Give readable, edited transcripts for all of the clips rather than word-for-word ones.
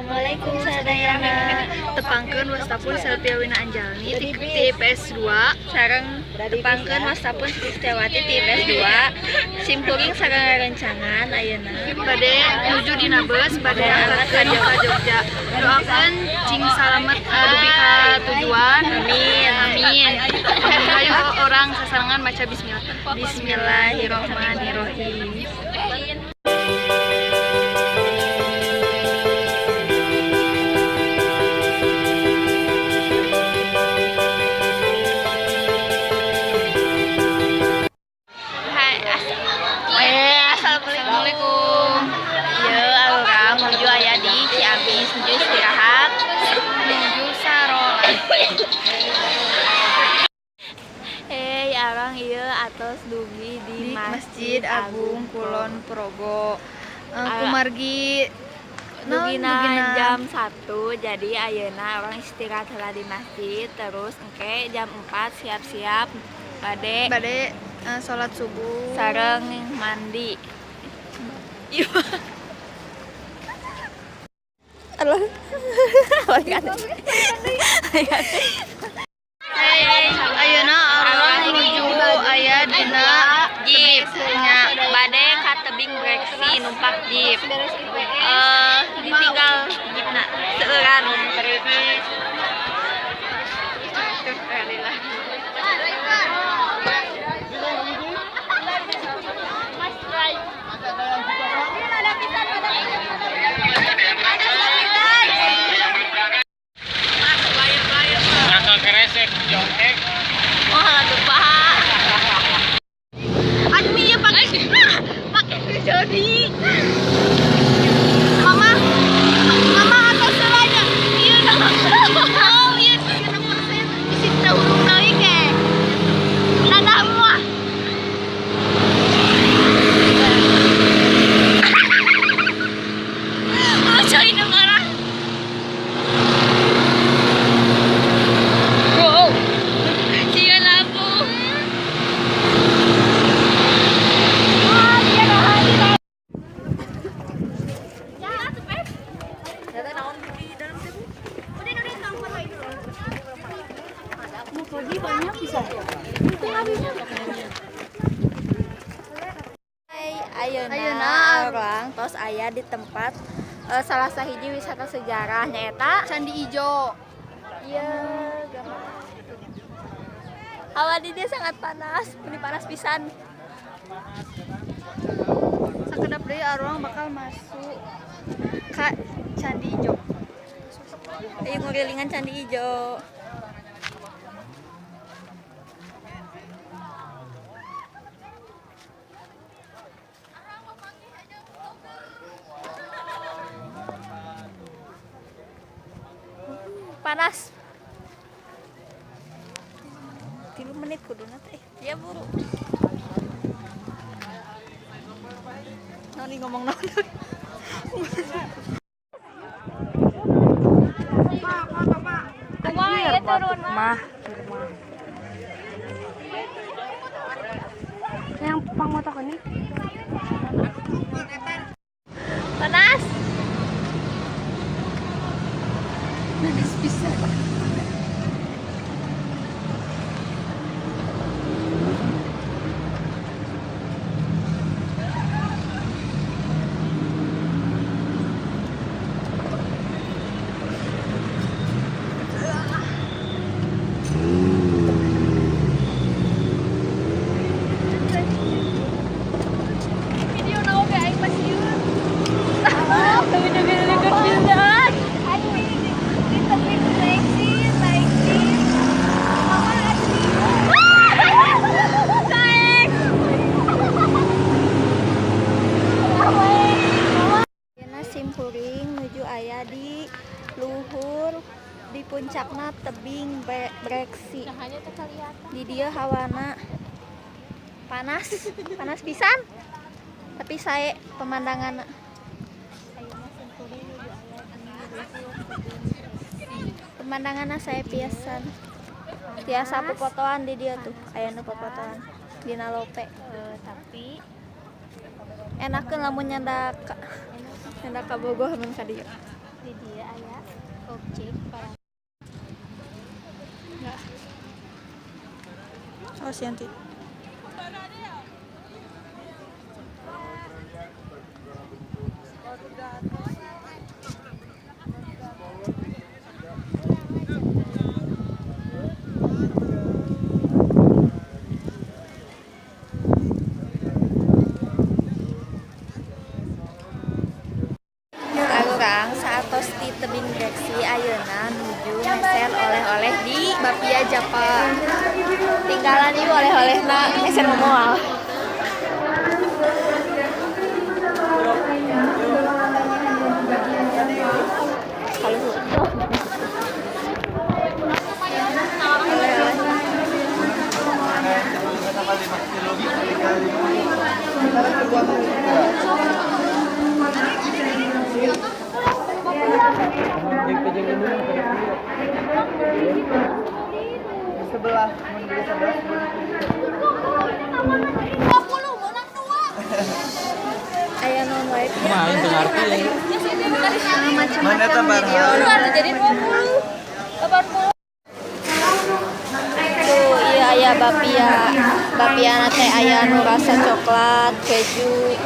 Assalamualaikum sadayana. Tepangkeun wastapun Selvia Wina Anjalni ti IPS 2 sareng tepangkeun wastapun Setiawati ti IPS 2. Simkuring sareng rerencangan ayeuna bade nuju dina bus bade angkatkeun ka Jogja. Doakeun cing salamet dugi ka tujuan. Amin. Amin. Ayo orang sasarengan maca bismillah. Bismillahirrahmanirrahim. Hai, Assalamualaikum. Ieu urang nuju aya di Ciamis, nuju istirahat. Nuju sarolat. Hei, arang ieu atos dugi di Di Masjid Agung Kulon Progo. Kumargi dugina dugina jam 1, jadi ayeuna orang istirahat heula di masjid, terus engke jam 4 siap-siap bade bade salat subuh sareng mandi. Alah. Hey, ayeuna urang nuju aya dina Jeep nya. Bade ka tebing Breksi numpak jeep. Ditinggal jeepna seueuran. Rasa keresek, jongkek. Oh, lagu paha. Admi ya pakai pakai jadi. Mama, mama atas selanya. Iya dong. Oh iya, 6% bisi tahurung deui ke. Dadah muah. Lucu ini orang. Wow. Cia lampu. Hai, ayeuna Ayeuna urang tos aya di tempat salah sahiji wisata sejarah nyaeta Candi Ijo. Iya, gambar. Hawa di dia sangat panas, meni panas pisan. Sakedap deui arurang bakal masuk ka Candi Ijo. Ayo ngurilingan Candi Ijo. Panas. 3 menit kuduna teh. Ya buru. Noni ngomong naon? Kumaha ieu turun mah? Yang pangmoto ini. Panas. Panas pisan. Video na oge aing pasieun. Simkuring nuju aya di luhur di puncakna tebing Breksi. Di dieu hawana panas, panas pisan. Tapi sae pemandangan. Pemandanganna sae pisan. Tiasa popotoan di dieu tuh, aya nu popotoan dina lope. Tapi Enakeun lamun nyandak ka Bogor mun ka dieu. Di dieu aya objek para. Oh, Yanti. Urang saatos di tebing Breksi ayeuna nuju meser oleh-oleh di Bapia Japa. Tinggalan ieu oleh-olehna meser moal. Sebelah, sebelah. Aya naon wae? Kumaha teu ngarti ya. Mana eta Video jadi 20 80. Tuh, iya aya bapia. Bapia teh aya nu rasa coklat, keju,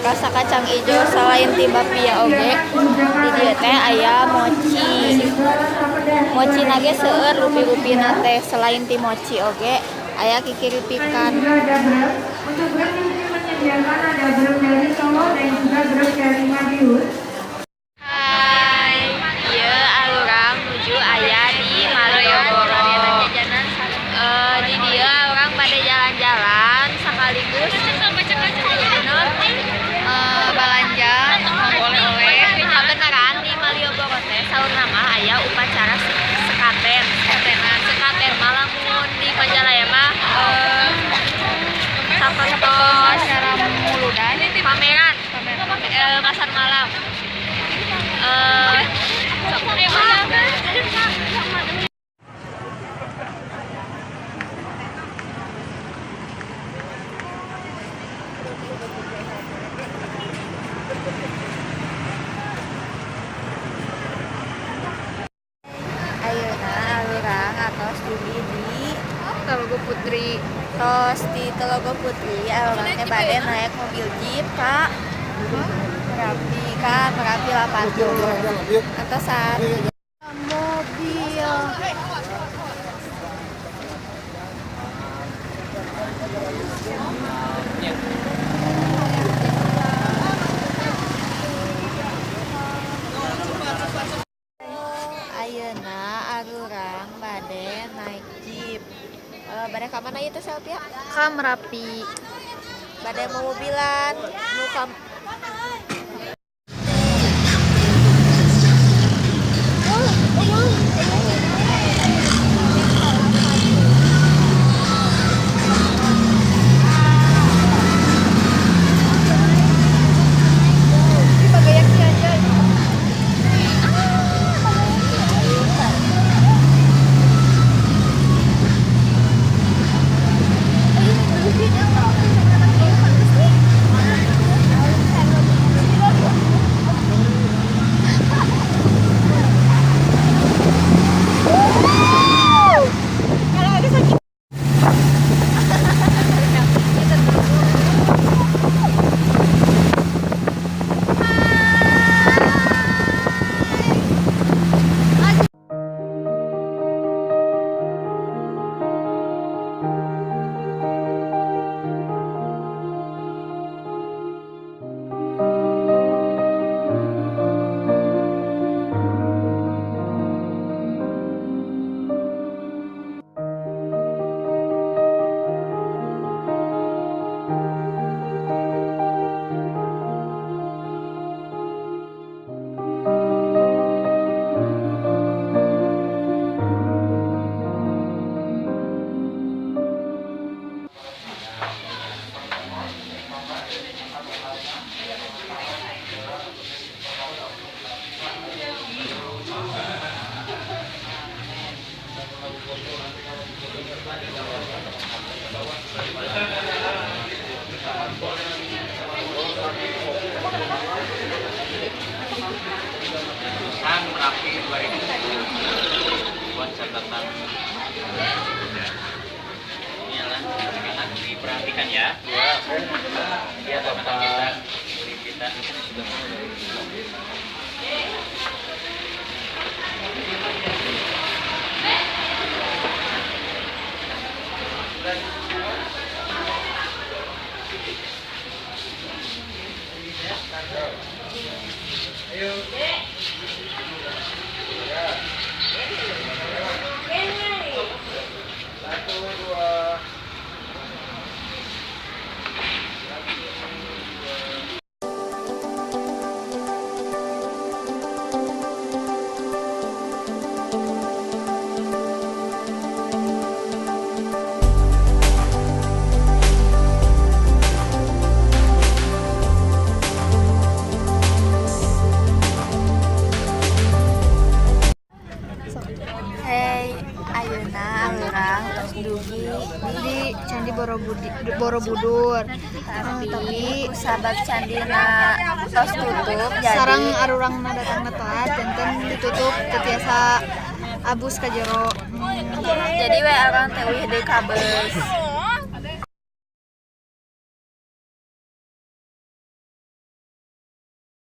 rasa kacang ijo. Selain ti bapia oge di dieu teh aya mochi. Mochi nage seueur rupi-rupina teh. Selain ti mochi oge aya kikiripikan. Juga ada brem. Untuk brem di sini menyediakan ada brem dari Solo dan juga brem dari Madiun. Hai, ieu arurang nuju aya di Malioboro. Di dieu urang bade jalan-jalan sekaligus non Balanja oleh-oleh. Kabeneran di Malioboro teh saurna mah aya upacara sekaten. Sekatenan, sekaten mah lamun di Majalaya mah sapertos Acara muludan. Pameran, pasar malam. Sok. Ayeuna arurang atos dugi di Telaga Putri. Tos di Telaga Putri, arurang teh bade naik mobil jeep ka Merapi, ka Merapi 80. Atosan. Mobil. Ayeuna arurang bade naik jeep. Bade ka mana ieu teh Selvia? Ka Merapi. Bade mobilan nu ka. Satu, dua. Hey, ayeuna urang tos dugi Di Candi Borobudur, Borobudur. Tapi sabab candina tos tutup, jadi Sareng arurangna datangna telat, janten ditutup, teu tiasa abus ka jero. Jadi we urang teh uih deui ka beus.